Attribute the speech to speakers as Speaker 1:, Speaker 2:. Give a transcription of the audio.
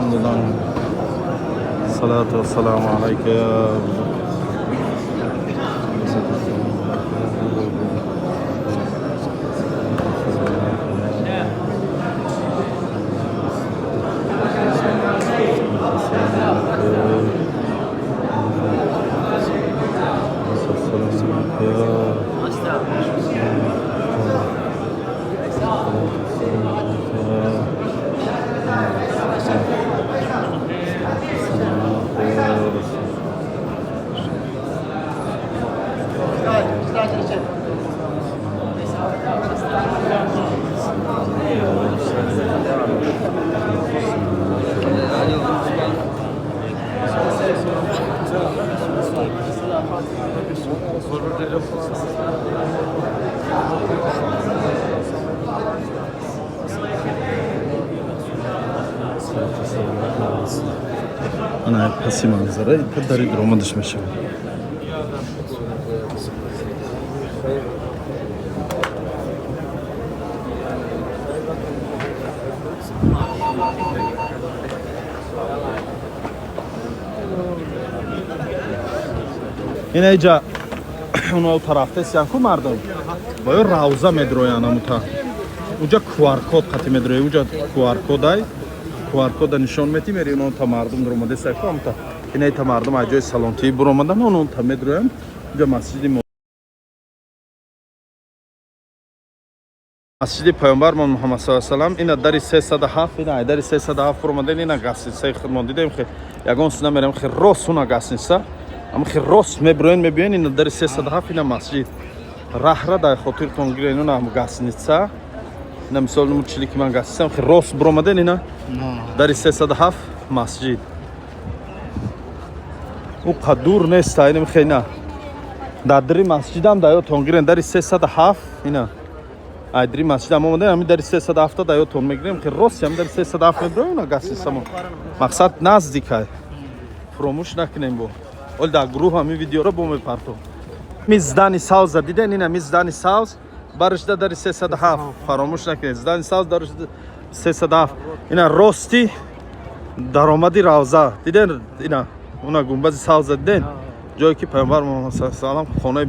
Speaker 1: Салом додан. Салату вассаламу алайка я Ана паси манзара дари даромадаш мешавад. Ина иҷа уно тарафтесиян ку мардум ва ё равза медроян, амута уҷа QR-код қати медроя, уҷа QR-кодай, QR-кода нишон мети, мери. Уно та мардум дуромадеса ку, амута ина та мардум аз ҷои салонтии буромадан, оно та медроян уҷа масҷиди Паёмбармон Муҳаммад саллаллоҳу алайҳи васаллам. Ина дари 307, ина ай дари 307 буромаден, ина гостиницаи худмон дидем, хе ягон сина мерем, хе рост уна гостиница, ама хе рост меброен, мебиёен, ина дари 307, ина масҷид. Раҳра дар хотиртон гирен, уна гостиница, ина мисол нуму чили ки ман гостиницам, хе рост буромаден, ина дари 307, масҷид. Ӯ қадур неста, инам хе ина дар дари масҷидам дар ёдтон гирен, дари 307, ина ай дари масҷидам омадем, ҳамин дари 307 дар ёдтон мегирем, хе рост ҳамин дари 307 мебироем, ина гостиницамо. Мақсад наздикай, фуромӯш накунем. Бо оли дар гурӯҳ ҳамин видеоро бо мепартом. Ми здани савза диден, ина ми здани савз баришда дари 307, фаромӯш накунед, здани савз даришда 307, ина рости даромади равза диден, ина уна гунбази савза диден, ҷое ки Пайғамбар Муҳаммад саллаллоҳу алайҳи васаллам хонаи